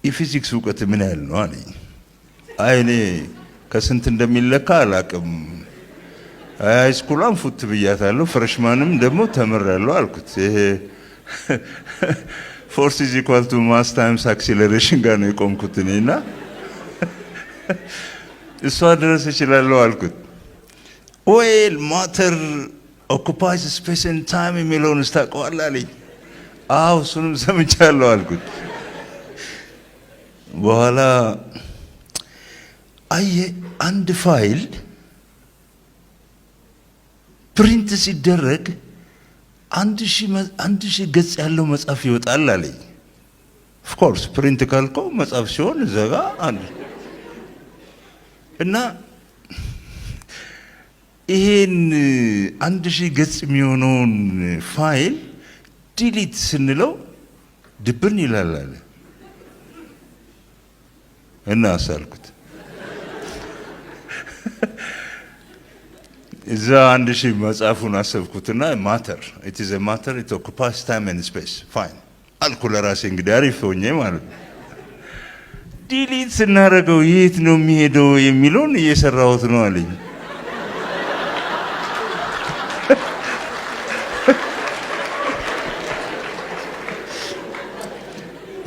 የፊዚክስ እውቀት ምን ያህል ነው አለኝ። አይ እኔ ከስንት እንደሚለካ አላቅም። High school ሏን ፉት ብያታለሁ፣ freshman ም ደግሞ ተምሬያለሁ አልኩት። ይሄ force is equal to mass times acceleration ጋር ነው የቆምኩት እኔ እና እሷ ድረስ እችላለሁ አልኩት። Well, matter occupies space and time የሚለውን ታውቀዋለህ አለኝ። አዎ እሱንም ሰምቻለሁ አልኩት። በኋላ አየ አንድ file print ሲደረግ 1000 ገጽ ያለው መጽሐፍ ይወጣል አለኝ። Of course print ካልከው መጽሐፍ ሲሆን እዛ ጋ አንድ እና ይሄን 1000 ገጽ የሚሆነውን file delete ስንለው ድብን ይላል አለ እና አሳልኩት። እዛ 1000 መጽሐፉን አሰብኩትና matter, it is matter, it occupies time and space, fine አልኩ ለራሴ፣ እንግዲህ አሪፍ ሆኜ ማለት ነው። Delete ስናደርገው የት ነው የሚሄደው የሚለውን እየሰራሁት ነው አለኝ።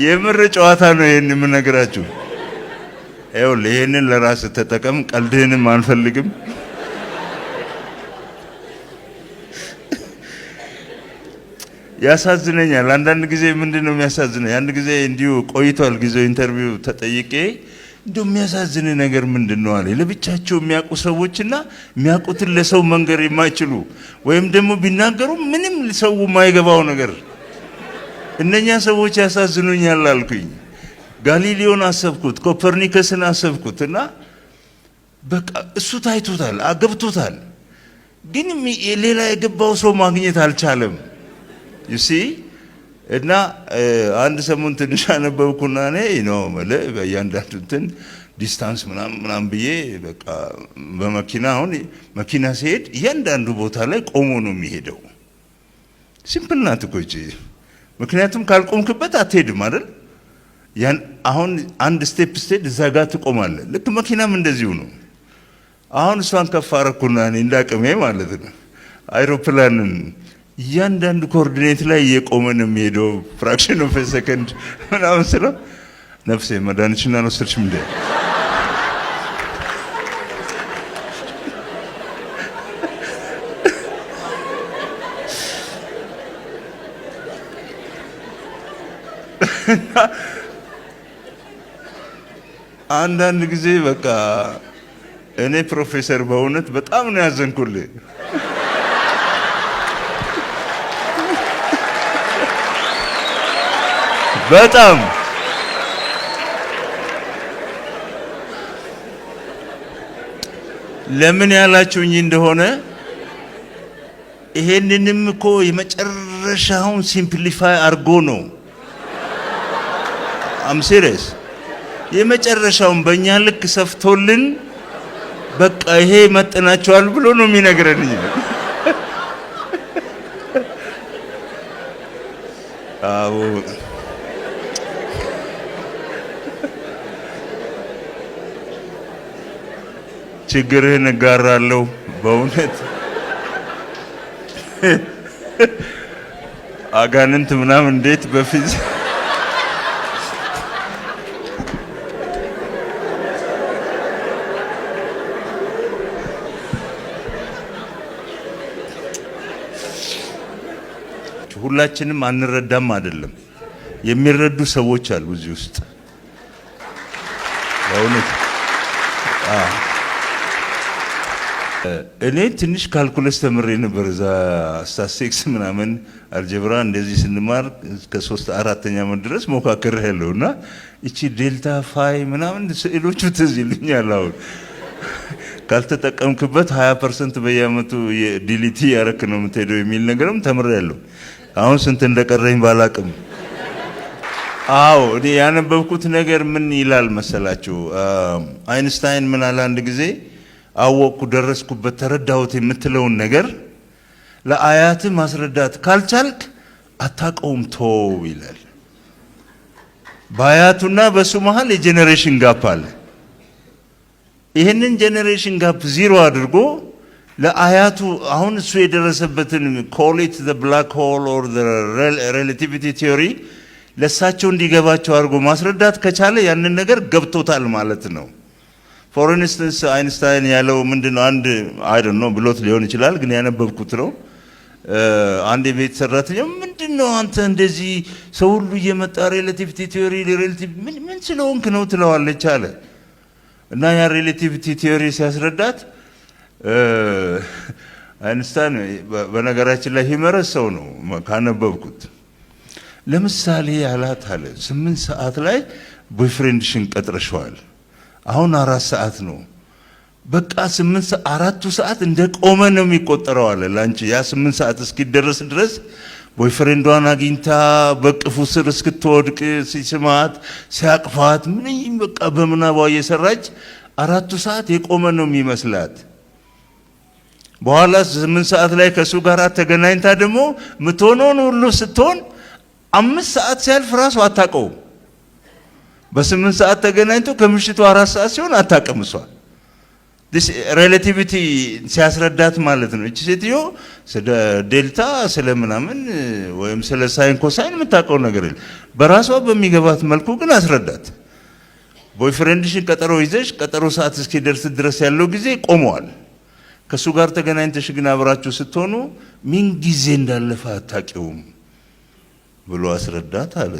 የምር ጨዋታ ነው ይሄን የምነግራችሁ። ይኸውልህ ይሄንን ለራስህ ተጠቀም፣ ቀልድህንም አንፈልግም። ያሳዝነኛል። አንዳንድ ጊዜ ምንድን ነው የሚያሳዝነኝ? አንድ ጊዜ እንዲሁ ቆይቷል ጊዜው interview ተጠይቄ እንዲሁ የሚያሳዝን ነገር ምንድን ነው አለ። ለብቻቸው የሚያውቁ ሰዎችና የሚያውቁትን ለሰው መንገር የማይችሉ ወይም ደግሞ ቢናገሩ ምንም ሰው የማይገባው ነገር፣ እነኛ ሰዎች ያሳዝኑኛል አልኩኝ። ጋሊሊዮን አሰብኩት፣ ኮፐርኒከስን አሰብኩት እና በቃ እሱ ታይቶታል፣ አገብቶታል፣ ግን ሌላ የገባው ሰው ማግኘት አልቻለም። You see፣ እና አንድ ሰሞን ትንሽ አነበብኩና እኔ ነው በእያንዳንዱ እንትን distance ምናምን ምናምን ብዬ በቃ በመኪና፣ አሁን መኪና ሲሄድ እያንዳንዱ ቦታ ላይ ቆሞ ነው የሚሄደው። Simple ናት እኮ ይቺ። ምክንያቱም ካልቆምክበት አትሄድም አይደል? ያን አሁን አንድ step ስትሄድ እዛ ጋር ትቆማለህ። ልክ መኪናም እንደዚሁ ነው። አሁን እሷን ከፍ አረኩና እኔ እንዳቅሜ ማለት ነው አይሮፕላንን እያንዳንዱ coordinate ላይ እየቆመ ነው የሚሄደው fraction of second ምናምን ስለው ነፍሴ መድኃኒትሽን አልወሰድሽም እንዴ? አንዳንድ ጊዜ በቃ እኔ ፕሮፌሰር በእውነት በጣም ነው ያዘንኩልህ። በጣም ለምን ያላችሁኝ እንደሆነ ይሄንንም እኮ የመጨረሻውን simplify አድርጎ ነው። I'm serious፣ የመጨረሻውን በእኛ ልክ ሰፍቶልን በቃ ይሄ ይመጥናቸዋል ብሎ ነው የሚነግረን። አዎ፣ ችግርህን እጋራለሁ። በእውነት አጋንንት ምናምን እንዴት በፊት ሁላችንም አንረዳም አይደለም። የሚረዱ ሰዎች አሉ እዚህ ውስጥ በእውነት። እኔ ትንሽ calculus ተምሬ ነበር እዛ ስታቲስቲክስ ምናምን algebra እንደዚህ ስንማር እስከ ሶስት አራተኛ ዓመት ድረስ ሞካክሬያለሁ እና እቺ delta phi ምናምን ስዕሎቹ ትዝ ይሉኛል። አሁን ካልተጠቀምክበት 20% በየአመቱ delete እያረክ ነው የምትሄደው የሚል ነገርም ተምሬያለሁ። አሁን ስንት እንደቀረኝ ባላቅም። አዎ፣ እኔ ያነበብኩት ነገር ምን ይላል መሰላችሁ? አይንስታይን ምን አለ አንድ ጊዜ፣ አወቅኩ፣ ደረስኩበት፣ ተረዳሁት የምትለውን ነገር ለአያትህ ማስረዳት ካልቻልክ አታውቀውም፣ ተወው ይላል። በአያቱና በሱ መሀል የ generation gap አለ። ይህንን generation gap zero አድርጎ ለአያቱ አሁን እሱ የደረሰበትን፣ call it the black hole or relativity theory፣ ለእሳቸው እንዲገባቸው አድርጎ ማስረዳት ከቻለ ያንን ነገር ገብቶታል ማለት ነው። For instance አይንስታይን ያለው ምንድን ነው? አንድ፣ I don't know፣ ብሎት ሊሆን ይችላል፣ ግን ያነበብኩት ነው። አንድ የቤት ሰራተኛ ምንድን ነው አንተ እንደዚህ ሰው ሁሉ እየመጣ relativity theory relative ምን ምን ስለሆንክ ነው ትለዋለች አለ። እና ያ relativity theory ሲያስረዳት አይንስታይን በነገራችን ላይ humorous ሰው ነው ካነበብኩት። ለምሳሌ ያላት አለ፣ 8 ሰዓት ላይ boyfriend ሽን ቀጥረሸዋል። አሁን 4 ሰዓት ነው። በቃ 8 አራቱ ሰዓት እንደ ቆመ ነው የሚቆጠረው አለ ላንቺ። ያ 8 ሰዓት እስኪደረስ ድረስ boyfriend ዷን አግኝታ በቅፉ ስር እስክትወድቅ ሲስማት ሲያቅፋት ምን በቃ በምናቧ እየሰራች 4ቱ ሰዓት የቆመ ነው የሚመስላት። በኋላ 8 ሰዓት ላይ ከእሱ ጋር ተገናኝታ ደግሞ ምትሆነውን ሁሉ ስትሆን 5 ሰዓት ሲያልፍ ራሱ አታውቀውም። በ8 ሰዓት ተገናኝቶ ከምሽቱ 4 ሰዓት ሲሆን አታውቅም እሷ። Relativity ሲያስረዳት ማለት ነው። እቺ ሴትዮ ስለ ዴልታ ስለ ምናምን ወይም ስለ sine cosine የምታውቀው ነገር የለም። በራሷ በሚገባት መልኩ ግን አስረዳት። Boyfriend ሽን ቀጠሮ ይዘሽ ቀጠሮ ሰዓት እስኪደርስ ድረስ ያለው ጊዜ ቆመዋል። ከእሱ ጋር ተገናኝተሽ ግን አብራችሁ ስትሆኑ ምን ጊዜ እንዳለፈ አታውቂውም ብሎ አስረዳት አለ።